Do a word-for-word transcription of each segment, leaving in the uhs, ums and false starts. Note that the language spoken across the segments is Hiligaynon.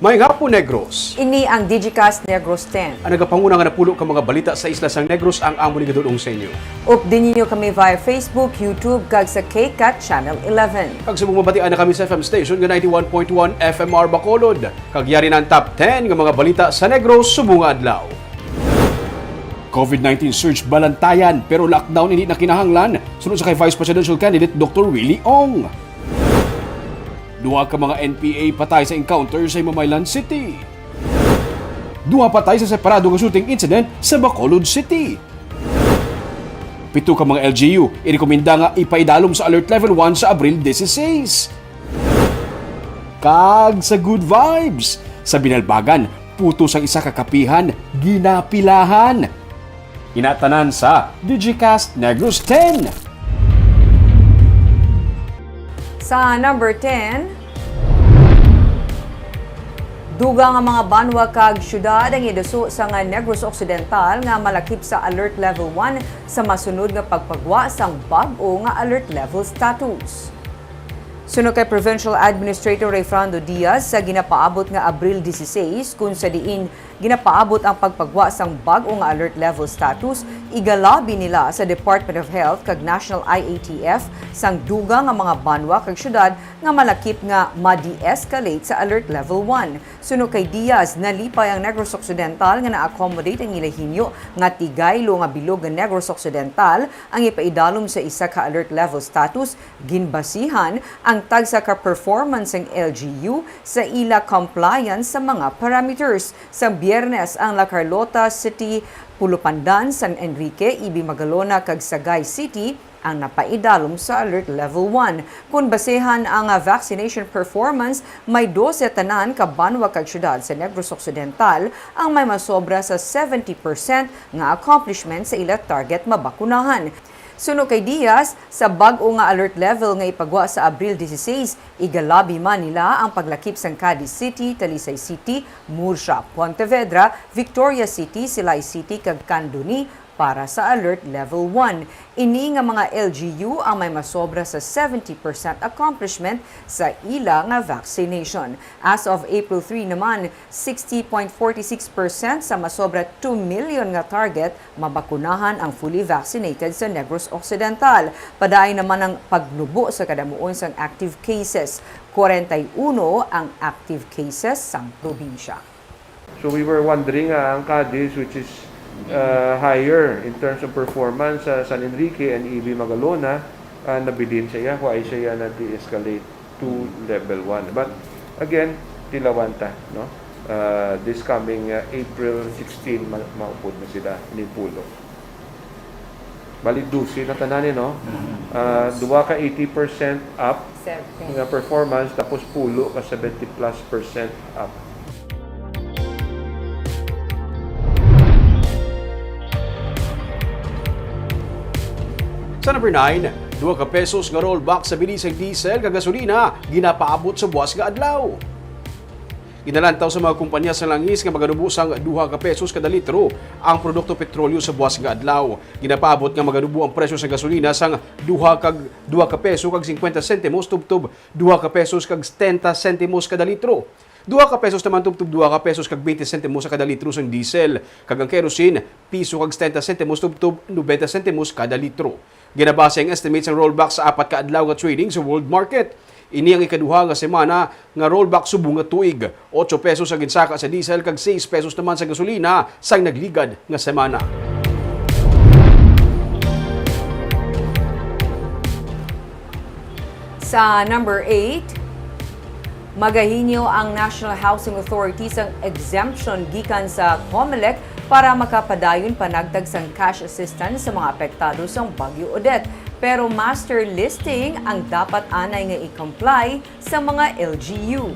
Maayong hapon, Negros. Ini ang Digicast Negros ten. Ang nagapanguna nga napulo ka mga balita sa isla sang Negros ang amon igadul-ong sa inyo. Updi ninyo kami via Facebook, YouTube, kag sa K CAT Channel eleven. Kag subong mabatian na kami sa F M station nga ninety-one point one F M R Bacolod. Kag yari na ang top ten nga mga balita sa Negros subong nga adlaw. COVID nineteen surge balantayan, pero lockdown hindi na kinahanglan, suno sa kay Vice Presidential Candidate Doctor Willie Ong. Duha ka mga N P A patay sa encounter sa Mameylan City. Duha patay sa separado nga shooting incident sa Bacolod City. Pito ka mga L G U irekomenda nga ipaidalom sa Alert Level one sa Abril dieciséis. Kag sa good vibes, sa Binalbagan, putos ang isa ka kapihan, ginapilahan. Ina tanan sa Digicast Negros ten. Sa number ten, dugang nga mga banwa kag syudad ang iduso sang Negros Occidental nga malakip sa Alert Level one sa masunod nga pagpagwa sang bag-o nga Alert Level status. Suno kay Provincial Administrator Rayfrando Diaz, sa ginapaabot nga Abril dieciséis, kun sa diin ginapaabot ang pagpagwa sang bag-o nga alert level status, igalabi nila sa Department of Health kag National I A T F sang dugang nga mga banwa kag syudad nga malakip nga ma-de-escalate sa Alert Level one. Suno kay Diaz, nalipay ang Negros Occidental nga na-accommodate ang ila hinyo nga tigaylo nga bilog nga Negros Occidental ang ipaidalom sa isa ka alert level status, ginbasihan ang tagsa ka performance sang L G U sa ila compliance sa mga parameters. Sa Biyernes, ang La Carlota City, Pulupandan, San Enrique, Ibig Magalona, kag Sagay City ang napaidalom sa Alert Level one. Kon basehan ang, ah, vaccination performance, may dose tanan ka banwa kag syudad sa Negros Occidental ang may masobra sa seventy percent nga accomplishment sa ila target mabakunahan. Suno kay Diaz, sa bag-o nga alert level nga ipagwa sa Abril dieciséis, igalabi man nila ang paglakip sang Cadiz City, Talisay City, Murcia, Pontevedra, Victoria City, Silay City, kag Candoni para sa Alert Level one. Ini nga mga L G U ang may masobra sa seventy percent accomplishment sa ila nga vaccination. As of April three naman, sixty point forty six percent sa masobra two million nga target mabakunahan ang fully vaccinated sa Negros Occidental. Padayon naman ang pagnubo sa kadamuon sang active cases. Kwarenta y uno ang active cases sang probinsya. So we were wondering, ah, ang Cadiz, which is, ah, higher in terms of performance sa San Enrique and Ibig Magalona, ah, nabilin siya, why siya na-de-escalate to level one. But again, tilawan ta, no? Ah, this coming, ah, April sixteen, ma-, maupod na sila ni Pulo. Bali, dose na tanan, eh, no? Mm. Ah, duha ka eighty percent up Seven. Nga performance, tapos Pulo ka seventy plus percent up. Sa number nine, duha ka pesos nga rollback sa bili sang diesel kag gasolina ginapaabot sa buas nga adlaw. Ginalantaw sa mga kompanya sa langis nga maganubo sang duha ka pesos kada litro ang produkto petrolyo sa buas nga adlaw. Ginapaabot nga maganubo ang presyo sa gasolina sang duha kag, duha ka peso kag singkwenta sentimos tubtob duha ka pesos kag setenta sentimos kada litro. Duha ka pesos naman tubtob duha ka pesos kag bente sentimos sa kada litro sang diesel, kag ang kerosene, piso kag setenta sentimos tubtob nobenta sentimos kada litro. Ginabase ang estimate sang rollback sa apat ka adlaw nga trading sa world market. Ini ang ikaduha nga semana nga rollback subong nga tuig. Otso pesos ang ginsaka sa diesel kag seis pesos naman sa gasolina sang nagligad nga semana. Sa number eight, magahinyo ang National Housing Authority sang exemption gikan sa COMELEC para makapadayon panagtag sang cash assistance sa mga apektado sang Bagyo Odette. Pero master listing ang dapat anay nga i-comply sa mga L G U.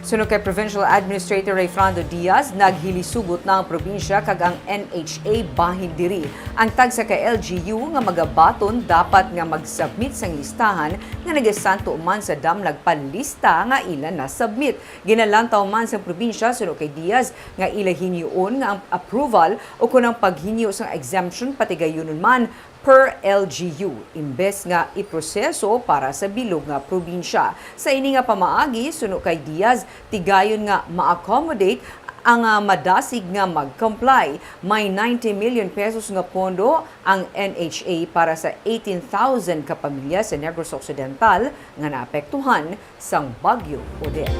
Suno kay Provincial Administrator Rayfrando Diaz, naghilisugot na ang probinsya kag ang N H A bahin diri. Ang tagsa ka L G U nga magabaton dapat nga mag-submit sang listahan nga nagasanto man sa damlag palista nga ila na-submit. Ginalantaw man sang probinsya, suno kay Diaz, nga ila hinyoon nga ang approval o kon ang paghinyo sang exemption patigayunon man per L G U, imbes nga iproseso para sa bilog nga probinsya. Sa ini nga pamaagi, suno kay Diaz, tigayon nga ma-accommodate ang, ah, madasig nga mag-comply. May ninety million pesos nga pondo ang N H A para sa eighteen thousand ka pamilya sa Negros Occidental nga naapektuhan sang Bagyo Odette.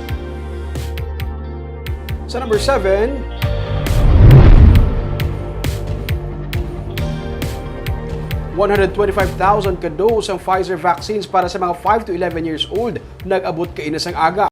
Sa number seven, one hundred twenty-five thousand ka dose ang Pfizer vaccines para sa mga five to eleven years old nag-abot kaina sang aga.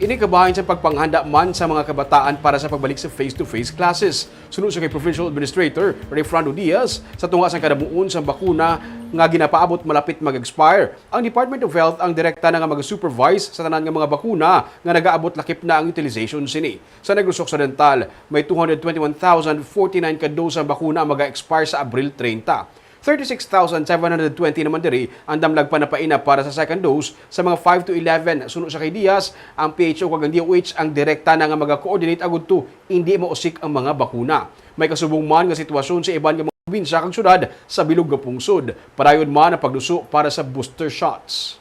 Ini kabahin sa pagpanghanda man sa mga kabataan para sa pagbalik sa face-to-face classes. Suno sa kay Provincial Administrator Rayfrando Diaz, sa tunga sang kadamuon sang bakuna nga ginapaabot malapit mag-expire, ang Department of Health ang direkta na nga mag-supervise sa tanan nga mga bakuna nga nagaabot lakip na ang utilization sini. Sa Negros Occidental, may two hundred twenty-one thousand forty-nine ka dose ang bakuna ang maga-expire sa Abril treinta. Thirty-six thousand seven hundred twenty naman diri ang damlag pa napainap para sa second dose sa mga five to eleven. Suno sa kay Diaz, ang P H O kag ang D O H ang direkta na nga maga-coordinate agud to indi mausik ang mga bakuna. May kasubong man nga sitwasyon sa iban nga mga probinsya kag syudad sa bilog nga pungsod. Padayon man ang pagduso para sa booster shots.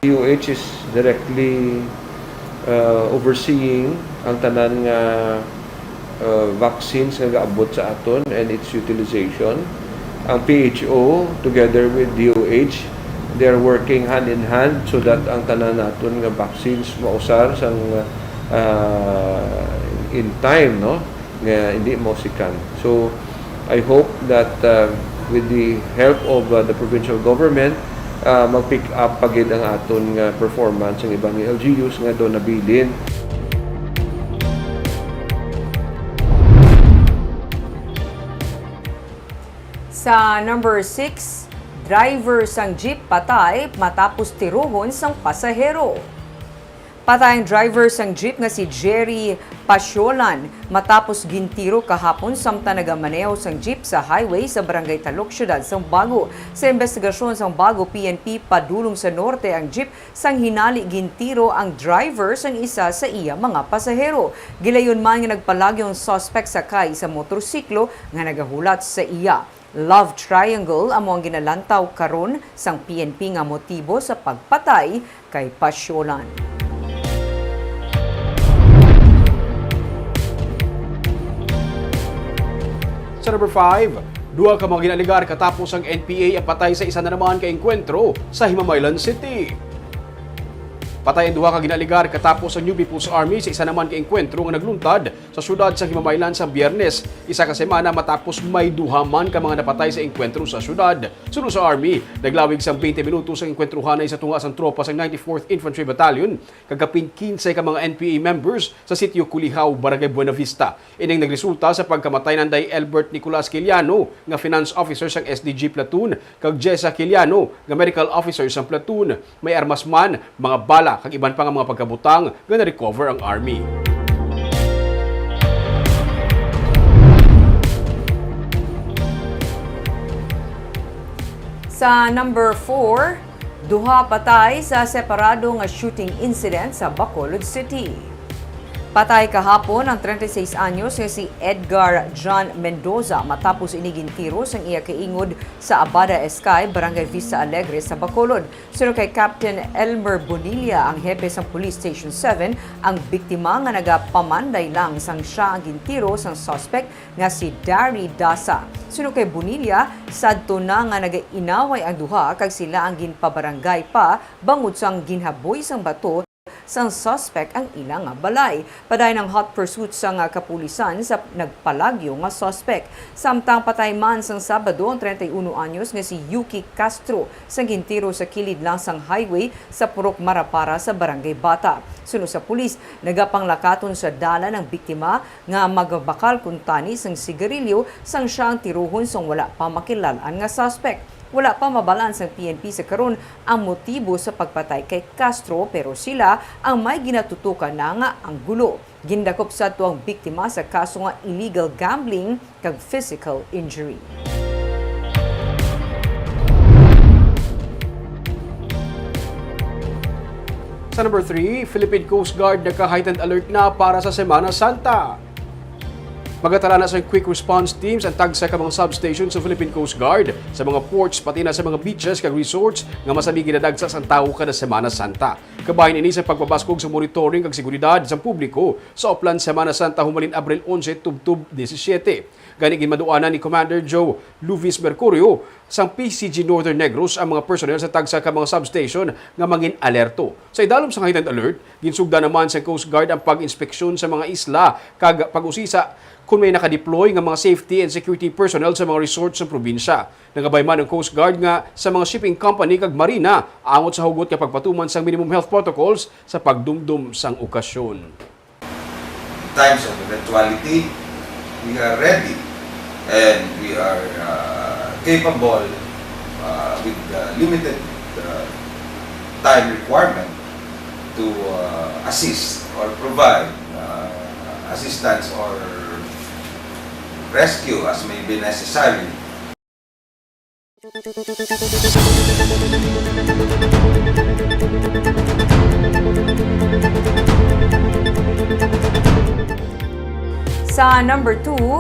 D O H is directly, uh, overseeing ang tanan nga, uh, vaccines nga gaabot sa aton and its utilization. Ang P H O, together with D O H, they are working hand in hand so that ang tanan naton nga vaccines mausar sang, uh, in time, no? Nga hindi mausikan. So, I hope that, uh, with the help of, uh, the provincial government, uh, mag-pick up pa gid ang aton nga performance ang iban nga L G Us nga daw nabilin. Sa number six, driver sang jeep patay matapos tirohon sang pasahero. Patay ang driver sang jeep nga si Jerry Pasiolan matapos gintiro kahapon samtang nagamaneho sang jeep sa highway sa Barangay Talok, Siyudad sang Bago. Sa imbestigasyon sang Bago P N P, padulong sa norte ang jeep sang hinali gintiro ang driver sang isa sa iya mga pasahero. Gilayon man nga nagpalagyo ang suspect sakay sa motorsiklo nga nagahulat sa iya. Love triangle amo ang ginalantaw karon sang P N P nga motibo sa pagpatay kay Pasiolan. Sa number five, duha ka mga ginaalegar katapos ang N P A ang patay sa isa na naman ka engkwentro sa Himamaylan City. Patay ang duha ka ginaalegar katapos ang New People's Army sa isa naman ka engkwentro nga nagluntad sa siyudad sa Himamaylan sa Biyernes, isa ka semana matapos may duha man ka mga napatay sa engkwentro sa siyudad. Suno sa Army, naglawig sang twenty minutos ang engkwentruhanay sa tunga sang tropa sang ninety-fourth Infantry Battalion kag kapin quince ka mga N P A members sa sitio Kulihaw, Barangay Buenavista. Ining nagresulta sa pagkamatay nanday Elbert Nicolas Quiliano nga finance officer sang S D G platoon kag Jessa Quiliano nga medical officer sang platoon. May armas man, mga bala, kag iban pa nga mga pagkabutang nga na-recover ang Army. Sa number four, duha patay sa separado nga shooting incident sa Bacolod City. Patay kahapon ang treinta y seis anyos nga si Edgar John Mendoza matapos ini gintiro sang iya kaingod sa Abada Eskay, Barangay Vista Alegre sa Bacolod. Suno kay Captain Elmer Bonilla, ang hepe sang Police Station seven, ang biktima nga nagapamanday lang sang sia ang gintiro sang suspect nga si Dari Dasa. Suno kay Bonilla, sadto na nga nagainaway ang duha kag sila ang ginpabarangay pa bangod sang ginhaboy sang bato sang suspect ang ila nga balay. Padayon ang hot pursuit sang kapulisan sa nagpalagyo nga suspect. Samtang patay man sang Sabado ang treinta y uno anyos nga si Yuki Castro sa gintiro sa kilid lang sang highway sa Purok Marapara sa Barangay Bata. Suno sa pulis, nagapanglakaton sa dalan ang biktima nga magabakal kuntani sang sigarilyo sang sia ang tirohon sang wala pa makilal-an nga suspect. Wala pa mabal-an sang P N P sa karon ang motibo sa pagpatay kay Castro, pero sila ang may ginatutukan na nga anggulo. Gindakop sadto ang biktima sa kaso nga illegal gambling kag physical injury. Sa number three, Philippine Coast Guard naka-heightened alert na para sa Semana Santa. Magatala na sa quick response teams ang tagsa ka mga substation sa Philippine Coast Guard sa mga ports, pati na sa mga beaches kag resorts nga masabi ginadagsa sang tawo kada Semana Santa. Kabahin ini sa pagpabaskog sa monitoring kag seguridad sang publiko sa Oplan Semana Santa humalin Abril onse tubtob disisiete. Gani, ginmaduanan ni Commander Joe Luvis Mercurio sang P C G Northern Negros ang mga personnel sa tagsa ka mga substation nga mangin-alerto. Sa idalom sang heightened alert, ginsugdan naman sa Coast Guard ang pag-inspeksyon sa mga isla kag pag-usisa kon may nakadeploy nga mga safety and security personnel sa mga resort sa probinsya. Nangabay man ang Coast Guard nga sa mga shipping company kag marina angot sa hugot nga pagpatuman sang minimum health protocols sa pagdumdom sang okasyon. Times of eventuality, we are ready and we are uh, capable uh, with the limited uh, time requirement to uh, assist or provide uh, assistance or rescue as may be necessary. Sa number two,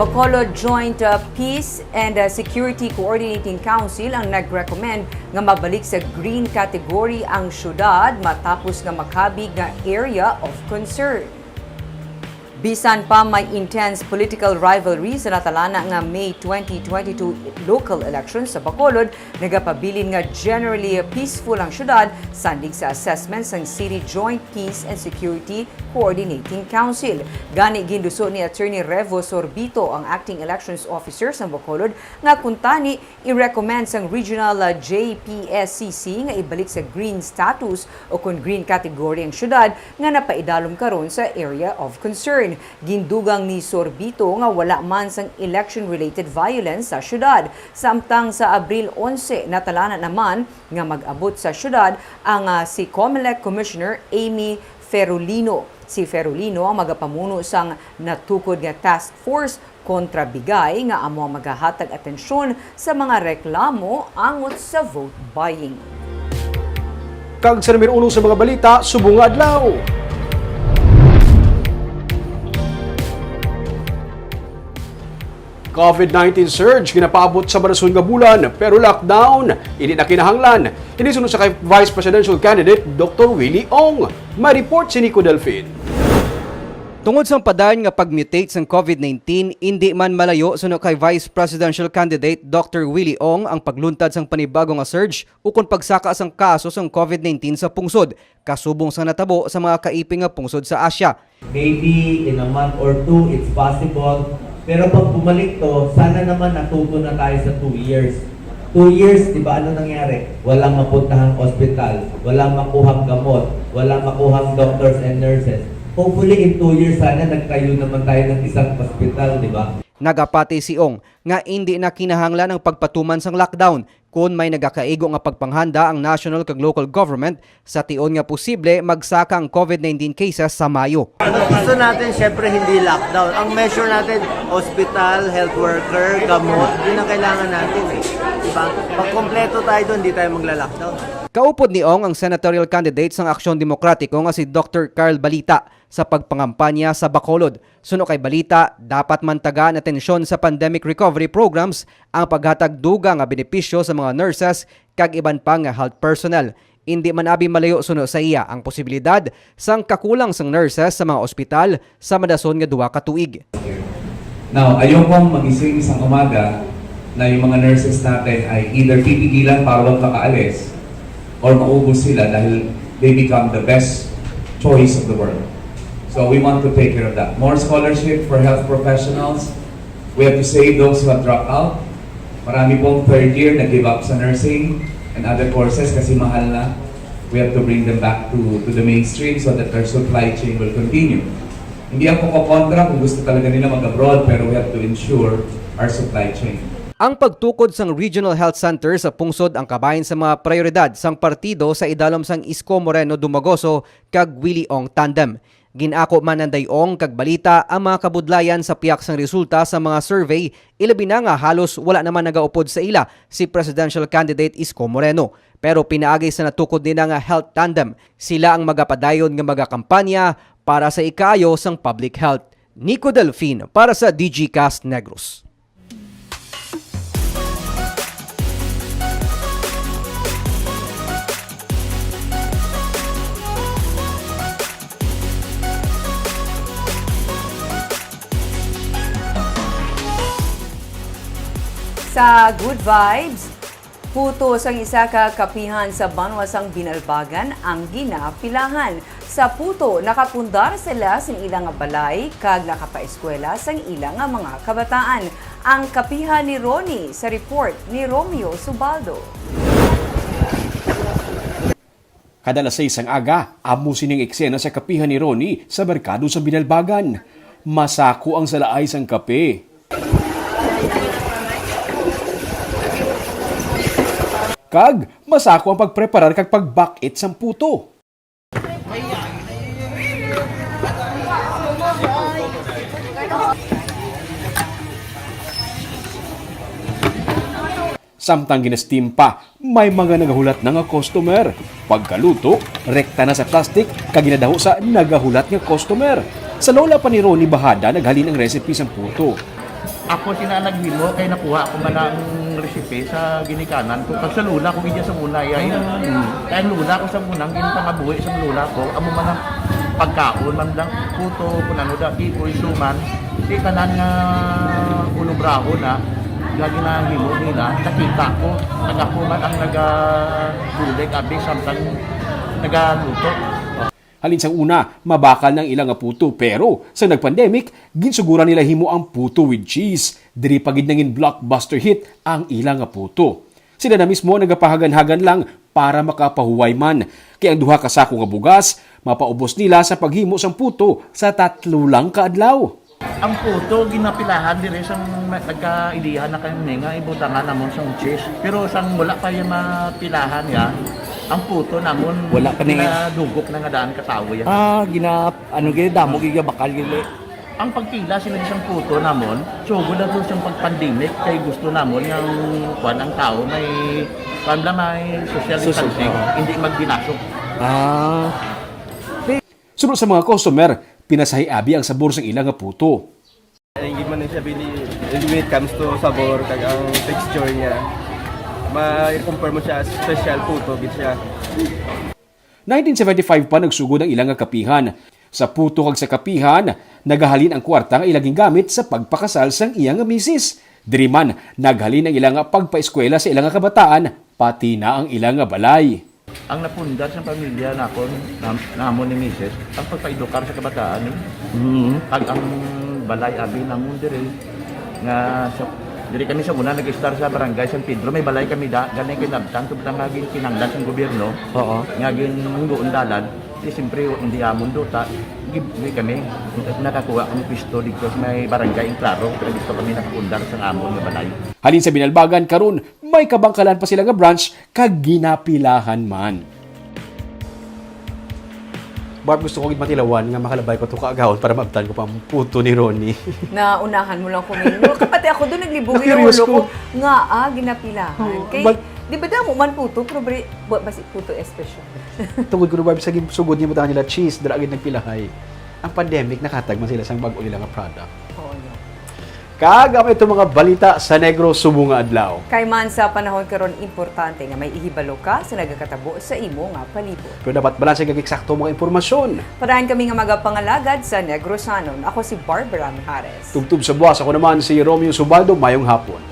Bacolod Joint uh, Peace and uh, Security Coordinating Council ang nag-recommend nga mabalik sa green category ang syudad matapos nga makabig nga area of concern. Bisan pa may intense political rivalry sa natalana nga May twenty twenty-two local elections sa Bacolod, nagapabilin nga generally peaceful ang syudad, sandig sa assessment sang City Joint Peace and Security Coordinating Council. Gani, ginduso ni Attorney Revo Sorbito, ang acting elections officer sa Bacolod, nga kuntani i-recommend sang Regional ah, J P S C C nga ibalik sa green status o kon green category ang syudad nga napaidalom karon sa area of concern. Gindugang ni Sorbito nga wala man sang election-related violence sa syudad, samtang sa Abril onse natalana naman nga mag-abot sa syudad ang ah, si Comelec Commissioner Amy Ferolino. Si Ferolino ang magapamuno sang natukod nga task force kontra bigay nga amo ang magahatag atensyon sa mga reklamo angot sa vote buying. Kag sa numero uno sa mga balita subong nga adlaw, COVID nineteen surge ginapaabot sa madason nga bulan, pero lockdown hindi na kinahanglan. Ini suno sa kay Vice Presidential Candidate Doctor Willie Ong. May report si Nico Delfin. Tungod sang padayon nga pag-mutate sang COVID nineteen, indi man malayo suno kay Vice Presidential Candidate Doctor Willie Ong ang pagluntad sang panibago nga surge ukon pagsaka sang kaso sang COVID nineteen sa pungsod, kasubong sang natabo sa mga kaiping nga pungsod sa Asia. Maybe in a month or two, it's possible. Pero pag bumalik to, sana naman natuto na tayo sa two years. Two years, di ba ano nangyari? Walang mapuntahang ospital, walang makuhang gamot, walang makuhang doctors and nurses. Hopefully in two years sana nagtayo naman tayo ng isang ospital, di ba? Nagapati si Ong nga indi na kinahanglan ang pagpatuman sang lockdown kon may nagakaigo nga pagpanghanda ang national kag local government sa tion nga posible magsaka ang COVID nineteen cases sa Mayo. Ang gusto natin, syempre, hindi lockdown. Ang measure natin, ospital, health worker, gamot, yun ang kailangan natin eh. Diba? Pag kompleto tayo doon, hindi tayo magla-lockdown. Kaupod ni Ong ang senatorial candidate sang Aksyon Demokratiko nga si Doctor Carl Balita sa pagpangampanya sa Bacolod. Suno kay Balita, dapat man tagaan atensyon sa pandemic recovery programs ang paghatag dugang nga benepisyo sa mga nurses kag iban pa nga health personnel. Indi man abi malayo suno sa iya ang posibilidad sang kakulang sang nurses sa mga ospital sa madason nga duha ka tuig. Now, ayokong magising isang umaga na yung mga nurses natin ay either pipigilan para wag makaalis or maubos sila dahil they become the best choice of the world. So we want to take care of that. More scholarship for health professionals. We have to save those who have dropped out. Marami pong third year na give up sa nursing and other courses kasi mahal na. We have to bring them back to, to the mainstream so that their supply chain will continue. Hindi ako kokontra kung gusto talaga nila mag-abroad, pero we have to ensure our supply chain. Ang pagtukod sang Regional Health Center sa pungsod ang kabahin sa mga prioridad sang partido sa idalom sang Isko Moreno Dumagoso kag Willie Ong tandem. Gin-ako man ni Ong kag Balita ang mga kabudlayan sa pihak sang resulta sa mga survey, ilabi na nga halos wala naman nagaupod sa ila si presidential candidate Isko Moreno. Pero pinaagi sa natukod nila nga health tandem, sila ang magapadayon nga magakampanya para sa ikaayo sang public health. Nico Delfin para sa D G Cast Negros. Sa Good Vibes, puto sang isa ka kapihan sa banwa sang Binalbagan ang ginapilahan. Sa puto, nakapundar sila sing ila nga balay kag nakapaeskwela sang ila nga mga kabataan. Ang kapihan ni Ronnie sa report ni Romeo Subaldo. Kada alas sais sang aga, amo sining eksena sa kapihan ni Ronnie sa merkado sa Binalbagan. Masako ang salaay sang kape. Kag masako ang pagpreparar kag pagbak-it sang puto. Samtang gina-steam pa, may mga nagahulat na nga customer. Pagkaluto, rekta na sa plastic, kag ginadaho sa nagahulat nga customer. Sa lola pa ni Ronnie Bajada naghalin ang recipe sang puto. Ako sina naghimo kay nakuha ko man ang recipe sa ginikanan ko. Kag sa lola ko gid sa una, iya, iya. Mm. Kay ang lola ko sa una, ang ginpangabuhi sa lola ko, amo man ang pagkaon man lang, puto, kun ano da, ipoy, suman. Di tanan nga ulobrahon na, nga ginahimo nila, nakita ko, nag-ako man ang nagabulig, abi, samtang nagaluto. Halin sang una, mabakal na ang ila nga puto, pero sa nag-pandemic, ginsuguran nila himo ang puto with cheese. Diri pa gid nangin blockbuster hit ang ila nga puto. Sila na mismo ang nagapahagan-hagan lang para makapahuway man, kay ang duha ka sako nga bugas mapaubos nila sa paghimo sang puto sa tatlo lang ka adlaw. Ang puto ginapilahan diri sang ma-, nagkaidihan na kami nga ibutangan namon sang cheese. Pero sang wala pa yung mapilahan ya, ang puto namon wala pa ni ginadugok na nga daan ka tawo ya. Ah, gina-, ano, gini, damo, gigabakal, gini. Ang pagpila sila sang puto namon, sugod na to sang pag-pandemic, kay gusto namon nga ang, kwan, ang tao may, kwan lang, may social distancing, oo, hindi magdinasok. Ah. Suno sa mga customer, pinasahi abi ang sabor sang ila nga puto. Hindi man siya bili, when it comes to sabor, kag ang texture niya, ma-compare mo siya as special puto, gid siya. Nineteen seventy-five pa nagsugod ang ila nga kapihan. Sa puto kag sa kapihan, nagahalin ang kwarta nga ila gingamit sa pagpakasal sang iya nga misis. Diri man, naghalin ang ila nga pagpaeskwela sa ila nga kabataan, pati na ang ila nga balay. Ang napundar sa pamilya nakon, nam-, namon ni misis, ang pagpaedukar sa kabataan, eh. Mm. Kag ang balay abi namon diri, nga sa, diri kami sa una nag-estar sa Barangay San Pedro, may balay kami da, gani kinabtan, tubtang nga ginkinanglan sa gobyerno, oo, nga ginunggoon dalan, di siyempre, hindi amon duta, gi-, di kami, nakakuha kami pwesto dito sa may Barangay Enclaro, pero dito kami nakapundar sa amon nga balay. Halin sa Binalbagan karon, may kabangkalan pa sila nga branch kag ginapilahan man. Barb, gusto ko gid matilawan nga makalabay ko to ka agahon para maabtan ko pa ang puto ni Ronnie. Naunahan mo lang ko ngayon. No, kapati ako doon, naglibog yung ulo ko. Na-curious ko. Nga, ah, ginapilahan. Oo, kay, but di ba damo man puto, pero bri-, ba-, basi puto espesyal. Tungod ko, Barb, sa gin-, sugod niya, butang nila cheese, dira gid nagpilahay. Ang pandemic, nakatag man sila sa bag-o nila nga product. Oo, yun. Kag amo ito mga balita sa Negros subong nga adlaw. Kay man sa panahon karon, importante nga may ihibalo ka sa nagakatabo sa imo nga palibot. Pero dapat balanse kag eksakto mga impormasyon. Padayon kami nga magapangalagad sa Negrosanon. Ako si Barbara Mijares. Tubtob sa buwas, ako naman si Romeo Subaldo. Mayong hapon.